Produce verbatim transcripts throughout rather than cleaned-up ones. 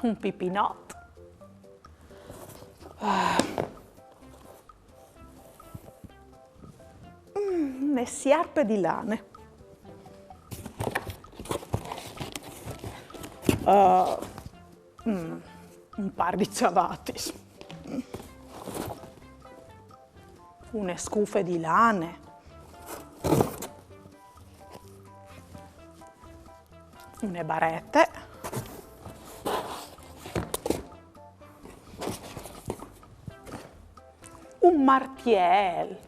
Un pipinot. Ah. Mm, une siarpe di lane. Ah, mm, un par di ciavatis. Une scufe di lane. Une barete. Un martiel.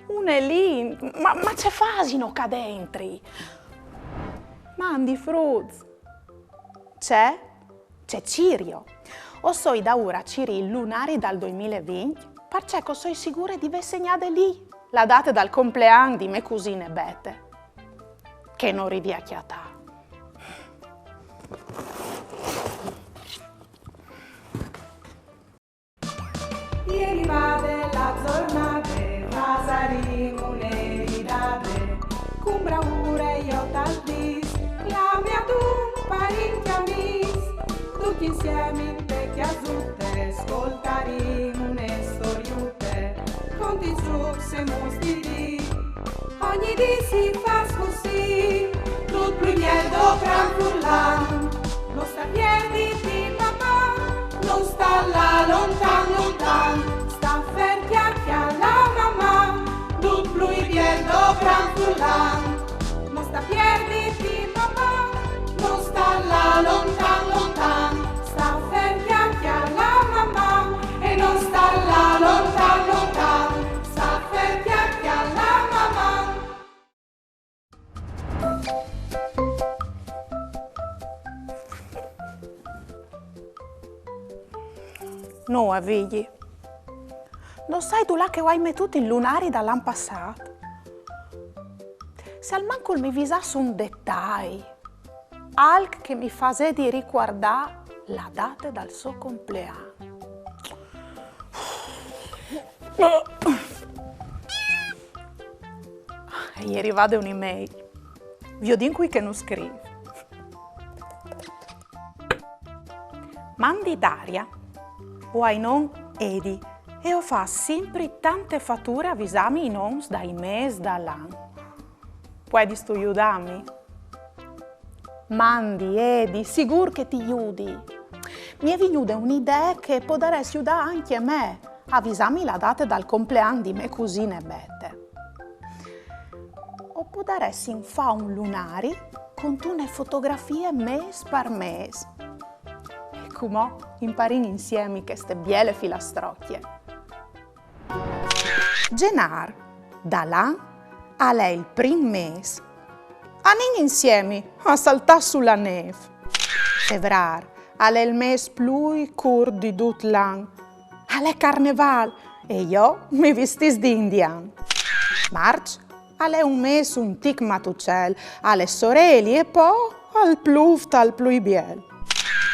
Une lint. Ma, ma ce fasino ca dentri? Mandi fruts. Ce? Ce cirio? O soi daûr a cirî il lunari dal doi mil e vincj, parcè che o soi sigure di vê segnade li la date dal complean di mê cusine Bete, che no rivi a cjatâ. E je rivade la zornade, fasarìn une ridade, cun braure jo tal dîs, clamìn adun parint e amîs, ducj insiemi inte cjasute, scoltarìn une storiute, conti, zûcs e muts di dì. Ogni dì si fâs cussì, dut plui biel dopran furlan. No sta pierditi, Maman, no sta lâ lontan, lontan. Sta fer cjale, cjale, Maman, dut plui biel dopran furlan. No sta pierditi, Maman, no sta lâ lontan, lontan. Sta fer cjale, cjale, Maman, e no sta lâ lontan, lontan. Sta fer cjale, cjale, Maman. No, Vigji. No sai dulà che o ai metût il lunari dal an passât. Se almancul mi visàs un detai, alc che mi fasedi ricuardâ la date dal so complean. E je rivade une mail. Viodìn cui che nus scrîf. Mandi Daria, o ai non Edi e o fâs simpri tante fature a visâmi i nons dai mês dal an. Puedistu judâmi? Mandi, Edi, sigûr che ti judi. Mi è vignude une idee che podarès judâ ancje me a visâmi la date dal complean di mê cusine Bete. O podaressin fâ un lunari cuntune fotografie mês par mês. E cumò imparìn insiemi cheste biele filastrocje. Zenâr, dal an, al è il prin mês. Anìn insiemi a saltâ su la nêf. Fevrâr al è il mês plui curt di dut l'an. Al è carnevâl e jo mi vistìs di indian. Març al è un mês un tic matucel, al è soreli e po al plûf tal plui biel.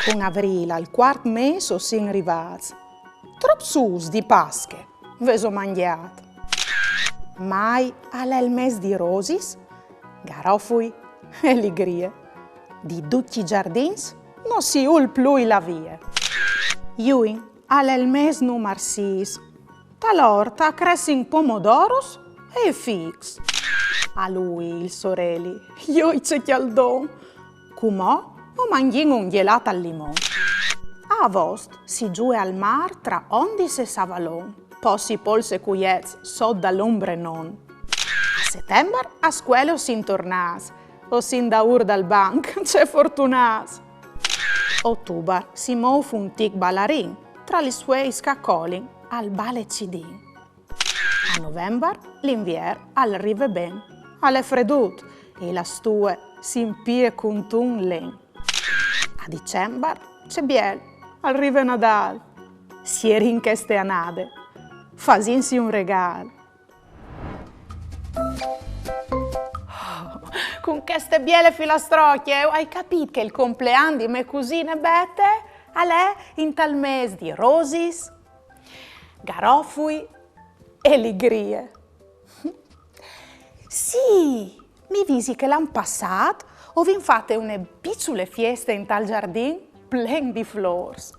Cun Avrîl al cuart mês o sin rivâts. Trops ûfs di Pasche vêso mangjât? Mai al è il mês di rosis, garofui e ligrie. Di ducj i zardins no si jûl plui lâ vie. Jugn al è il mês numar sîs. Tal ort a cressin pomodoros e fics. A lui il soreli, joi ce cjaldon! Cumò o mangjìn un gjelât al limon. A Avost si zuie al mâr tra ondis e savalon, po si polse cuiets sot dal ombrenon. A Setembar a scuele o sin tornâts, o sin daûr dal banc, ce fortunâts! Otubar si môf un tic balarin, tra lis fueis che a colin al bale cidin. A Novembar l'Invier al rive ben, al è fredut e la stue si impie cuntun len. A Dicembar, ce biel, al rive Nadâl. Sierìn cheste anade, fasìnsi un regâl. Cun cheste biele filastrocje o ai capît che il complean di mê cusine Bete Al è intal mês di rosis, garofui e ligrie. Sì, mi visi che l'an passât o vin fate une piçule fieste intal zardin plen di flôrs.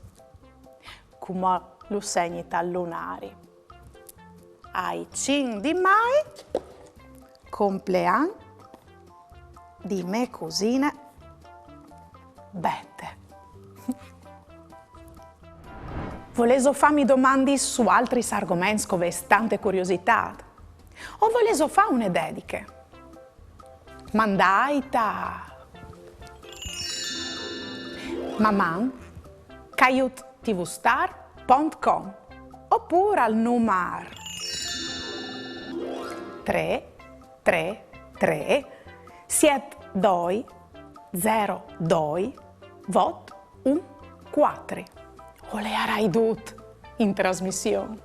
Cumò lu segni tal lunari. Ai cinc di Mai, complean di mê cusine Bete. Volêso fâmi domandis su altris argoments che o vês tante curiositât? O volêso fâ une dediche? Mandait a maman caiut tvstar pont com opûr al numar trê trê trê siet doi zero doi vot un cuatri. O leiarai dut in trasmission.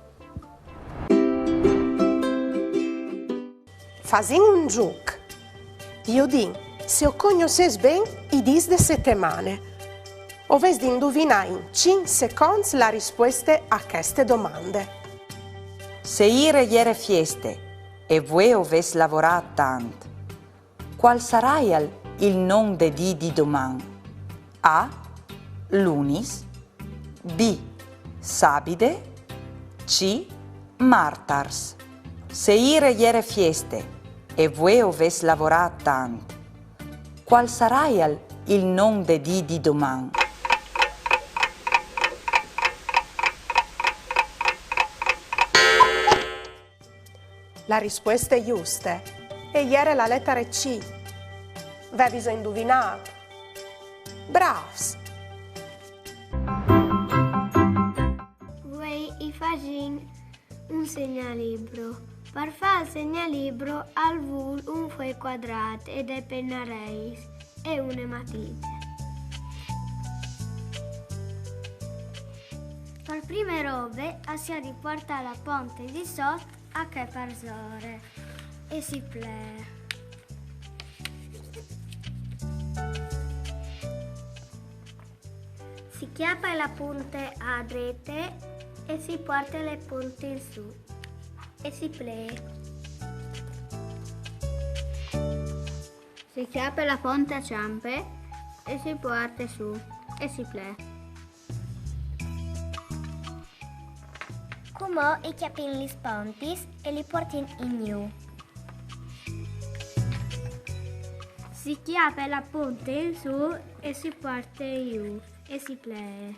Fasìn un zûc. Viodìn se o cognossês ben i dîs de setemane. O vês di induvinâ in cinc seconts la rispueste a cheste domande. Se îr e jere fieste e vuê o vês lavorât tant, cuâl saraial il non de dì di doman? A. Lunis. B. Sabide. C. Martars. Se îr e jere fieste e vuê o vês lavorât tant, cuâl saraial il non de dì di doman? La rispueste juste e jere la letare C. Vêso induvinât? Brâfs! Vuê i fasìn un segnalibro. Par fâ il segnalibro al vûl un fuei cuadrât e dai penareis e une matite. Par prime robe a si à di puartâ la ponte di sot a chê parsore e si plee. Si cjape la ponte a drete e si puarte la ponte in sù e si plee. Si cjape la ponte a çampe e si puarte sù e si plee. Cumò i cjapìn lis pontis e li puartìn in jù. Si cjape la ponte in sù e si puarte jù e si plee.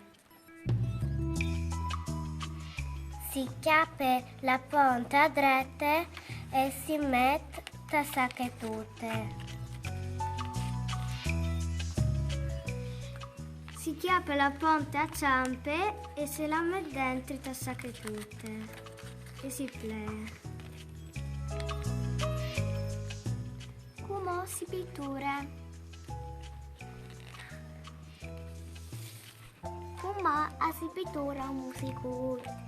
Si cjape la ponte a drete e si met ta sachetute. Si cjape la ponte a çampe e se la met dentri ta sachetute e si plee. Cumò si piture. Cumò a si piture un musicut.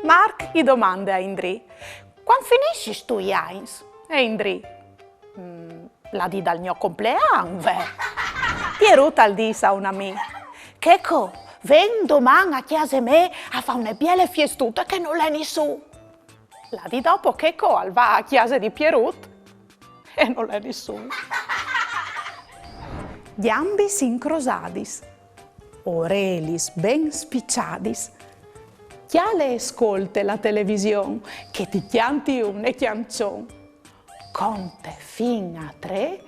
Marc i domande a Indrì: «Cuant finissistu i agns?» E Indrì: «Mm, la dì dal gno complean, ve.» Pierut al dîs a un amì: «Checo, ven doman a cjase mê a fâ une biele fiestute che nol è nissun.» La dì dopo Checo al va a cjase di Pierut e nol è nissun. Gjambis incrosadis, orelis ben spiçadis, cjale e scolte la television, che ti cjanti une cjançon. Conte fin a trê,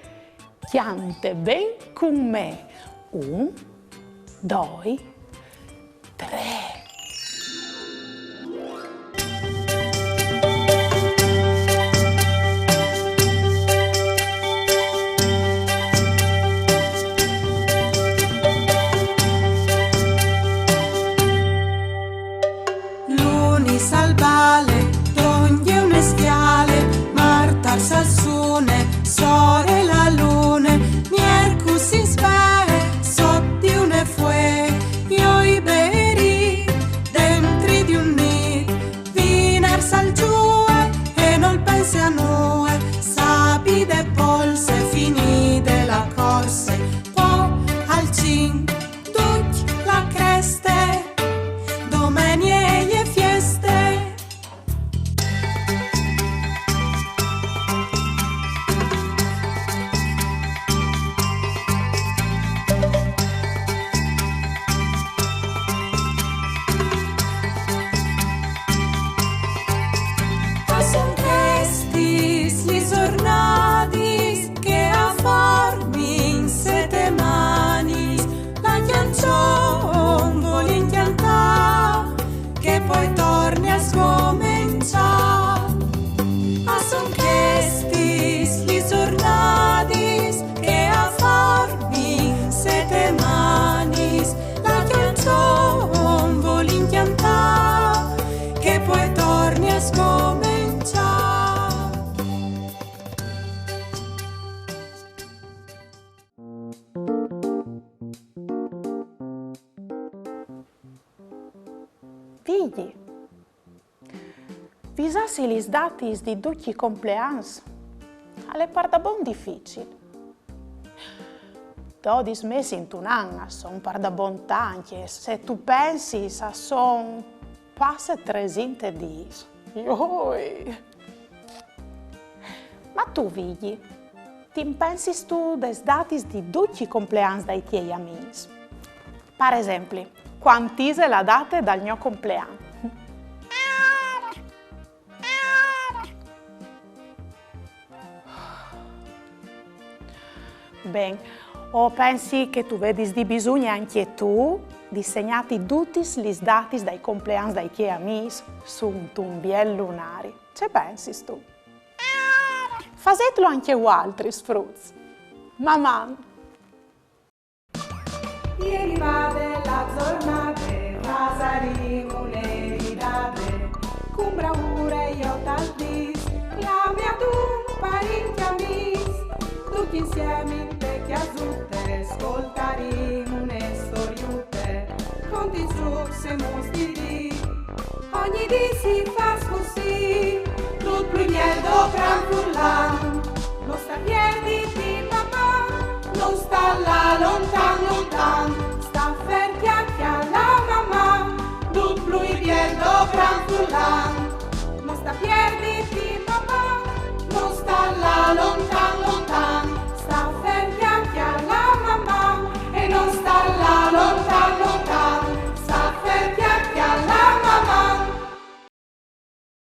cjante ben cun me. Un, doi, trê. Vigji, visâsi lis datis di ducj i compleans al è pardabon dificil. Dodis mês intun an a son pardabon tancj, e se tu pensis, a son passe tresinte dîs. Joi! Ma tu, Vigji, ti impensistu des datis di ducj i compleans dai tiei amîs? Par esempli, cuant ise la date dal gno complean? Ben, o pensi che tu vedis di bisugne ancje tu di segnâti dutis lis datis dai compleans dai tiei amîs suntun biel lunari. Ce pensistu? Fasêtlu ancje vualtris, fruts. Maman! E rivade la zornade, fasarìn une ridade, cun bravure jo tal dîs, clamìn un parint amîs, ducj insiemi inte cjasute, scoltarìn une storiute, conti zûcs e muts di dì, ogni dì si fâs cussì, dut plui biel dopra